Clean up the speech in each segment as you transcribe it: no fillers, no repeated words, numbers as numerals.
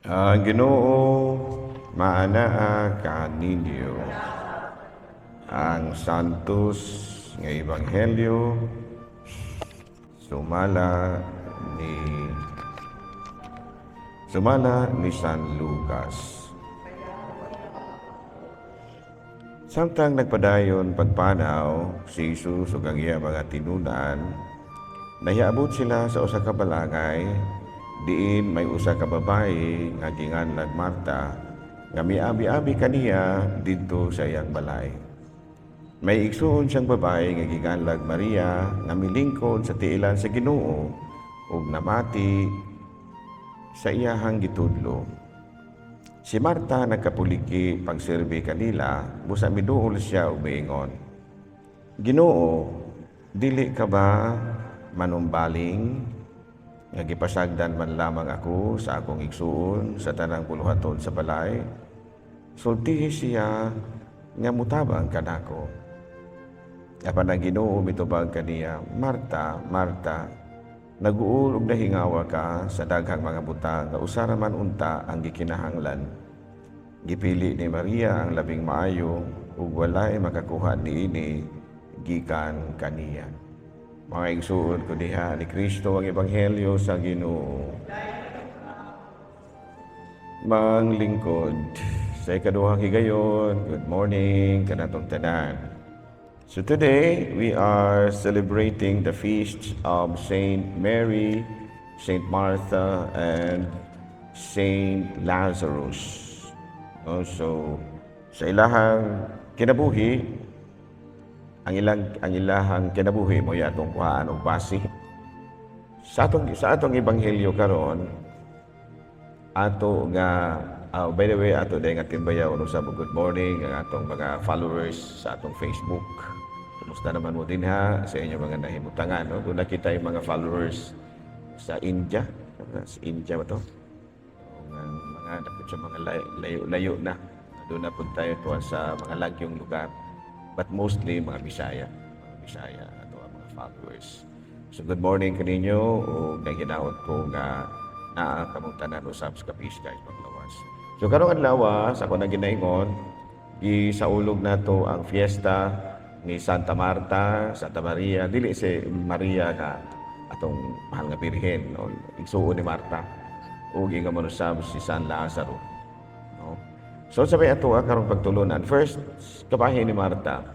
Ang Ginoo maanaa kaninyo. Ang Santos nga Ebanghelyo sumala ni San Lucas. Samtang nagpadayon pagpanaw si Jesus ug ang iya mga tinunan, nahiabot sila sa usa ka balangay diin may usa ka babayi nga ginganlag Marta nga miabi-abi kaniya didto sa iyang balay. May igsuon siyang babayi nga ginganlag Maria nga milingkod sa tiilan sa Ginoo ug namati sa iyahang gitudlo. Si Marta nagkapuliki pagserbi kanila, busa miduol siya ug miingon, "Ginoo, dili ka ba manumbaling nga gipasagdan man lamang ako sa akong igsuon sa tanang buluhaton sa balay? Sultihi siya nga mutabang kanako." Apan ang Ginoo mitubag kaniya, "Marta, Marta, naguol ug nahingawa ka sa daghang mga butang nga usa ra man unta ang gikinahanglan. Gipili ni Maria ang labing maayo ug walay makakuha niini gikan kaniya." Mga igsuon ko diha ni Kristo, ang ebanghelyo sa Ginoo. Manglingkod sa ikaduhang higayon, good morning kanatong tanan. So today we are celebrating the feast of Saint Mary, Saint Martha, and Saint Lazarus. No, so sa ilahang kinabuhi, ang ilahang kinabuhi mo atong kuhaan og base. Sa atong ebanghelyo karon ato nga, by the way, ato day nga timbayaw usab, good morning ang atong mga followers sa atong Facebook. Kumusta naman mo dinha sa inyong mga nahimutangan, no? Doon nakita yung mga followers sa India. Sa India ba to? Ang mga dapat sa mga layo, layo na. Doon na punta tayo tuwa sa mga lagyong lugar. But mostly mga Bisaya. Mga Bisaya ato ang mga followers. So good morning kaninyo ug naginaot ko nga naa kamong tanan usab sa kapis guys paglawas. So karong adlaw, sa ako na ginaingon, gisaulog nato ang fiesta ni Santa Marta, Santa Maria, dili si Maria nga atong mahal nga birhen, no? Igsuon ni Marta ug ingon man usab si San Lazaro, no? So sa may ato karong pagtulunan, first kabahin ni Marta,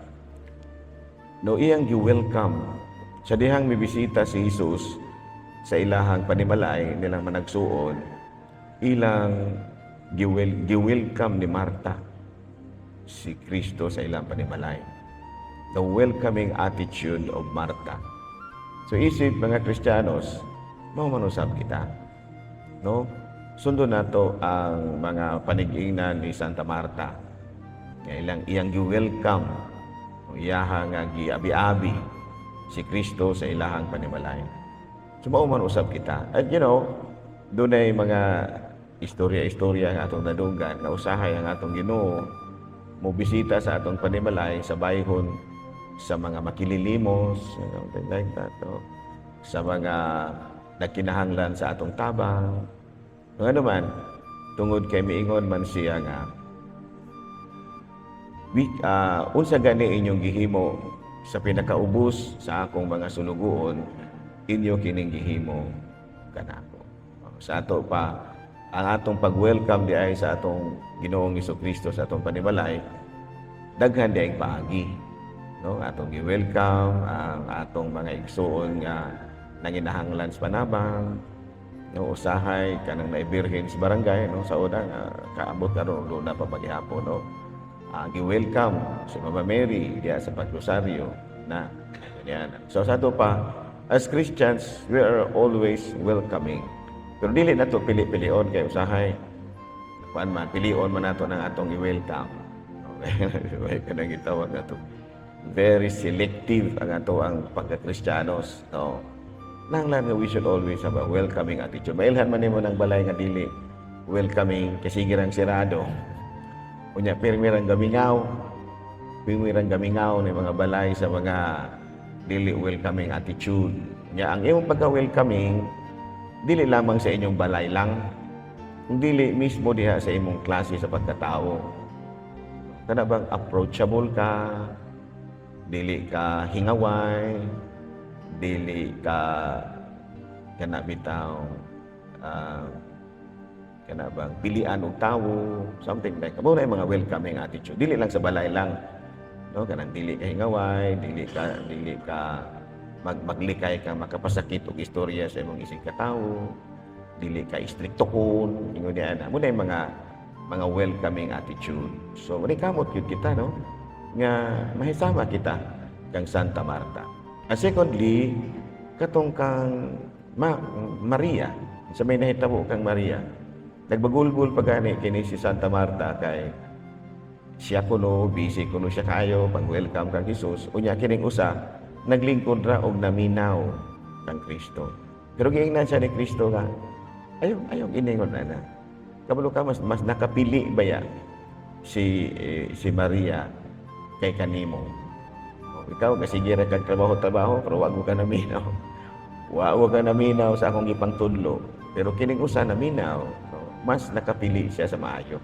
no, iyang gi-welcome sa dihang mibisita si Jesus sa ilahang panimalay nilang managsuon, ilang gi-welcome ni Marta si Kristo sa ilang panimalay. The welcoming attitude of Martha. So isip mga Kristiyanos, mao man usab kita. No? Sundon nato ang mga panig-ingnan ni Santa Marta. Nga ilang iyang gi-welcome, o iyaha nga giabi-abi si Kristo sa ilahang panimalay. So mao man usab kita. And dunay mga istorya-istorya nga atong nadunggan na usahay ang atong Ginoo mo bisita sa atong panimalay sa bayhon sa mga makililimos, something like that, no? Sa mga nagkinahanglan sa atong tabang. Nga naman, tungod kay miingon man siya nga, "Unsa gani inyong gihimo sa pinakaubos sa akong mga sulugoon, inyo kining gihimo kanako." Sa ato pa, ang atong pag-welcome di ay sa atong Ginoong Kristo sa atong panimalay, daghan di ay paagi. No, atong gi-welcome ang atong mga igsuon nga nanginahanglan sa panabang, no, usahay kanang naibirhen sa barangay, no, sa una nga kaabot karon luna pa paghihapon, no. Gi-welcome si Mama Mary diya sa pagrosaryo na ganyan. So sa ato pa, as Christians, we are always welcoming. Pero dili na to pili-pilion kay usahay kuan man, pilion man nato ng atong i-welcome. Okay, kanang gitawag nato. Very selective ang ato ang pagka-Kristiyanos, no. Nanglan nga we should always have a welcoming attitude. Mailhan man nimo ng balay nga dili welcoming kasi sige rang sirado. Unya pirmi rang gamingaw. Pirmi rang gamingaw ni mga balay sa mga dili welcoming attitude. Nya ang imong pagka-welcoming dili lamang sa inyong balay lang. Kung dili mismo diha sa imong klase sa pagkatao. Kana bang approachable ka, dili ka hingaway, dili ka kana bitaw kana bang pilian og tawo, something like mao na yung mga welcoming attitude. Dili lang sa balay lang. No, kanang dili ka hingaway, dili ka maglikay ka makapasakit og istorya sa imong isig katawo, dili ka istriktohon, ingon niya na. Mao na yung mga welcoming attitude. So, kamot gyud kita, no, nga mahisama kita kang Santa Marta. And secondly, katong kang Maria, sa may nahitabo kang Maria, nagbagulbul pa gani kini si Santa Marta kay siya kuno, busy kuno siya kaayo pag-welcome kang Jesus. Unya kining usa, naglingkod ra og naminaw kang Kristo. Pero giingnan siya ni Kristo nga, "Ayaw, ayaw iningon na na. Kabalo ka, mas nakapili baya si Maria kay kanimo. O, ikaw, sige ra kag trabaho-trabaho, pero wag mo ka naminaw. Wa mo ka naminaw sa akong gipangtudlo. Pero kining usa naminaw, no, mas nakapili siya sa maayo."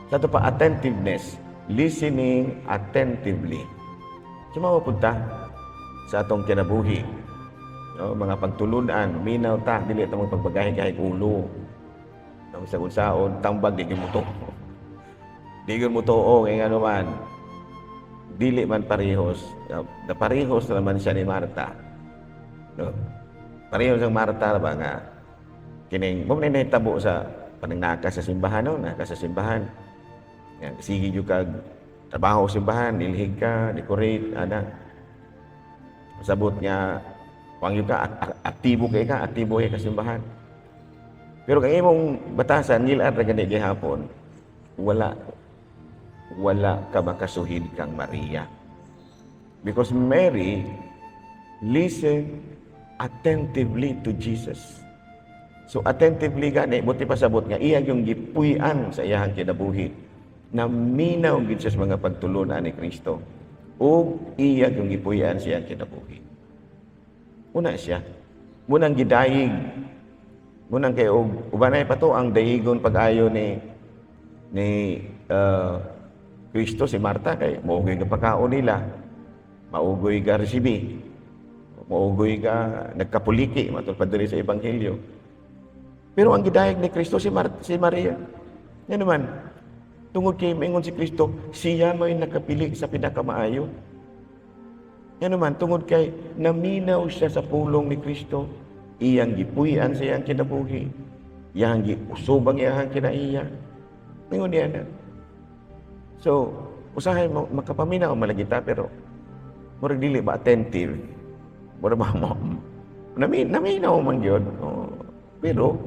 Sa ato pa, attentiveness, listening attentively. So mapupunta sa atong kinabuhi. No, mga pagtulunan, minaw ta, dili ta magpagbagahi-gahi ulo. No, sa unsaon, tambag di gyud mo to. Di gyud mo tuo kay ngano man. Dili man parehos. Na parehos na naman siya ni Marta. No? Parehos ang Marta ba nga kining mo na nahitabo sa panangnaka sa simbahan, no, naka sa simbahan. Yan, sige jud kag trabaho sa simbahan, ilhig ka, decorate, ana. Sabot nga wang ka aktibo kay ka, aktibo kay ka simbahan. Pero kay imong batasan ngilad ra gani gihapon, wala wala ka makasuhid kang Maria. Because Mary listened attentively to Jesus. So attentively gani, buti pasabot nga iya yung gipuy-an sa iyahang kinabuhi. Naminaw gid siya sa mga pagtulunan ni Kristo. O iya yung gipuy-an sa iyang kinabuhi. Una siya. Munang gidayig. Munang kay og ubanay pa to ang dayigon pag-ayo ni Kristo si Marta kay maugoy nga pagkaon nila. Maugoy ga resibi. Maugoy ga nagkapuliki matul pa diri sa ebanghelyo. Pero ang gidayeg ni Kristo si Maria. Yan naman, tungod kay maingon si Kristo, siya may nakapili sa pinakamaayo. Yan naman, tungod kay naminaw siya sa pulong ni Kristo, iyang gipuy-an sa iyang kinabuhi, iyang giusubang iyang kinaiya. Ingon niya na. So, usahay mo, makapaminaw malagi ta, pero murag dili ba attentive? Murag ba mo? Naminaw man gyud. Oh, pero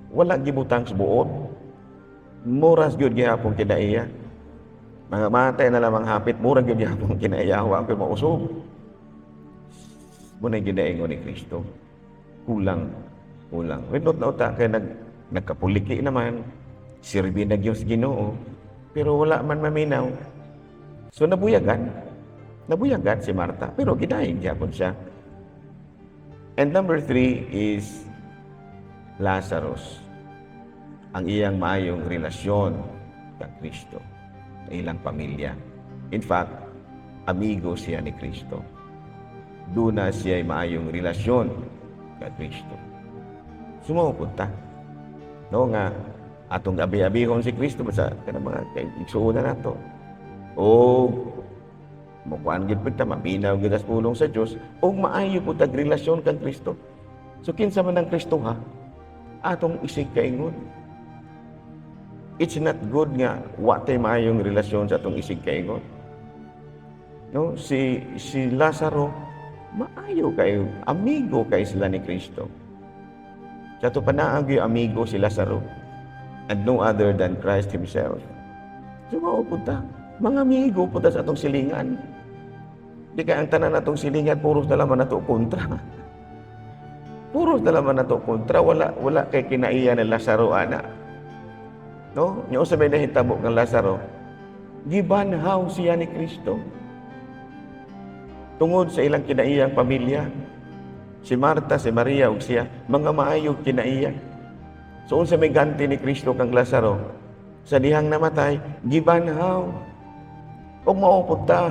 wala gibutang sa buot. Muras gyud gihapon kinaiya. Mga matay na lamang hapit, murag gyud gihapon kinaiya, wa ko'y mausog. Muna ginaingon ni Kristo. Kulang, kulang. Windot na uta kay nagkapuliki naman, sirbi na Diyos Ginoo, pero wala man maminaw. So nabuyagan. Nabuyagan si Marta, pero gidayeg gyapon siya. And number three is Lazarus. Ang iyang maayong relasyon kang Kristo, ang ilang pamilya. In fact, amigo siya ni Kristo. Duna siya maayong relasyon kang Kristo. Sumupunta. No nga atong abi-abihon si Kristo basta kanang mga igsuonan nato. O mukuan gid pud ta, maminaw gid sa pulong sa Dios ug maayo pud tag relasyon kang Kristo. So kinsa man ang Kristo ha? Atong isig kaingon. It's not good nga wa tay maayong relasyon sa atong isig kaingon. No, si Lazaro maayo kayo, amigo kay sila ni Kristo. Sa ato panaag yung amigo si Lazaro and no other than Christ himself. So mao pud ta, mga amigo pud ta sa atong silingan. Di kay ang tanan natong silingan puros na laman nato kontra. Puros na laman nato kontra, wala wala kay kinaiya ni Lazaro ana. No? Nya usa may nahitabo kang Lazaro, gibanhaw siya ni Kristo. Tungod sa ilang kinaiyang pamilya, si Marta, si Maria ug siya, mga maayong kinaiya. So unsa may ganti ni Kristo kang Lazaro? Sa dihang namatay, gibanhaw. Ug mao pud ta.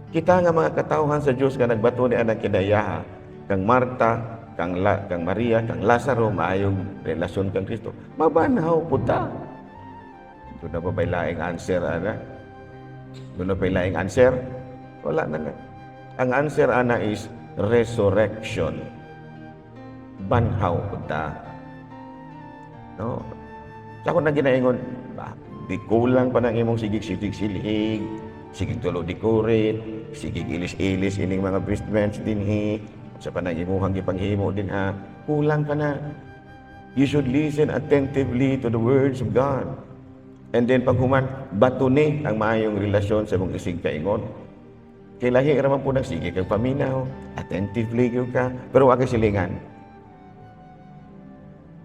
Kita nga mga katawhan sa Dios nga nagbato ni anang kinaiyaha, kang Marta, kang Maria, kang Lazaro, maayong relasyon kang Kristo. Mabanhaw pud ta. Duna pa ba'y laing answer, ana? Duna pa'y laing answer? Wala na nga. Ang answer, ana, is resurrection. Banhaw pud ta. No? Sa ako na ginaingon, ba, di kulang pa ng imong sigig-sigig silhig, sigig tulo decorate, sigig ilis-ilis ining mga vestments dinhi, sa panang imuhang gipanghimo din ha, kulang pa na. You should listen attentively to the words of God. And then paghuman, batuni ang maayong relasyon sa imong isig kaingon. Kay lahi ra man po nang sige kag paminaw, attentively gyud ka, pero wa kay silingan.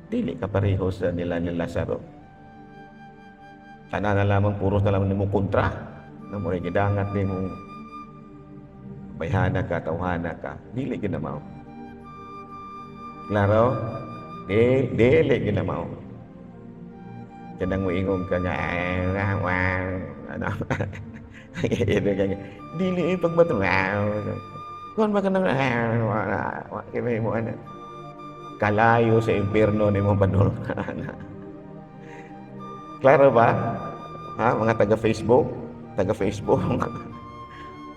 Dili ka pareho sa nila ni Lazaro. Kana na lamang, puros na lamang nimo kontra. Na mo gidangat nimo bayhana ka, tawhana ka. Dili gyud na mao. Klaro? Dili gyud na mao. Kanang moingon ka nga, ah, wah, ano, dili eh, pagbato, kuan ba ka nang, ah, wala, wa, kay mo, ano, kalayo sa impierno nimo padulong. Klaro ba? Ha? Mga taga Facebook, taga Facebook,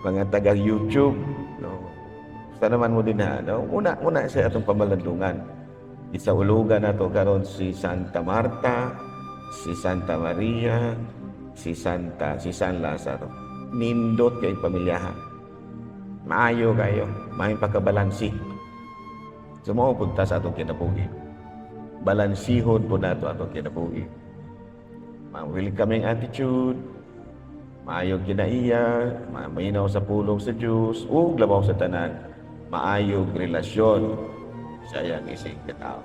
mga taga YouTube, no? Basta naman mo din ha, no? Una, una sa atong pamalandungan. Isaulugan nato karon si Santa Marta, si Santa Maria, si San Lazaro. Nindot kay pamilyahan. Maayo kayo, maayong pagkabalansi. So mao pud ta sa atong kinabuhi. Balansihon po nato atong kinabuhi. Ma-welcoming attitude, maayong kinaiya, maminaw sa pulong sa Diyos, ug labaw sa tanan, maayong relasyon sa iyang isig katao.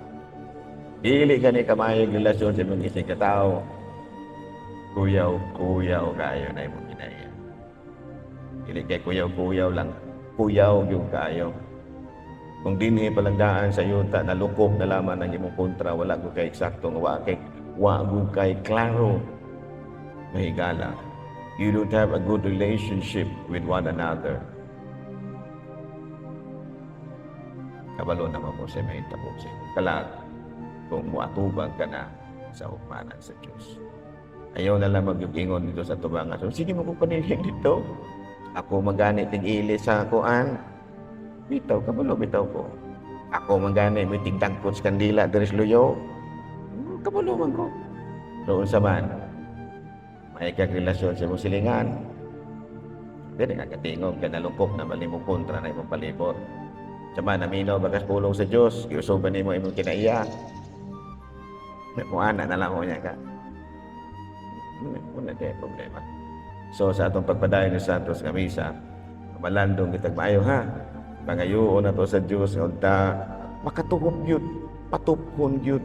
Dili gani ka maayong relasyon sa imong isig katao. Kuyaw, kuyaw kayo na imong kinaiya. Dili kay kuyaw-kuyaw lang, kuyaw yung kayo. Kung dinhi palangdaan sa yuta, nalukop na lamang ang imong kontra, wala ko kay eksakto, nga wa ko kay klaro, mahigala. You don't have a good relationship with one another. Kabalo naman mo sa may tabo sa imong kalag kung muatubang ka na sa hukmanan sa Diyos. Ayaw na lang magyugingon dito sa tubangan. So, sige mo kong panilhig dito. Ako magani tig-ili sa kuan. Bitaw, kabalo bitaw ko. Ako magani may tigdagkot sa kandila diri sa luyo. Kabalo man ko. Doon sa man, may kag relasyon sa imong silingan. Dili ka katingog ka nalukop na mali mo kontra na imong palibot. Sa man, naminaw bagas pulong sa Diyos, giusoban nimo imong kinaiya. May muana na lang mo niya ka. Wala di problema. So sa atong pagpadayon ni Santos nga misa, malandong kitag maayo ha. Pangayoon na to sa Dios nga unta makatuhop gyud, patuphon gyud.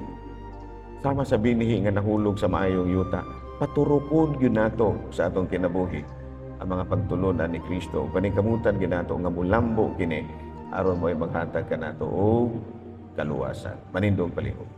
Sama sa binhi nga nahulog sa maayong yuta, paturukon gyud nato sa atong kinabuhi ang mga pagtulunan ni Kristo. Paningkamutan gyud nato nga mulambo kini aron mo'y maghatag kanato og kaluwasan. Manindog palihog.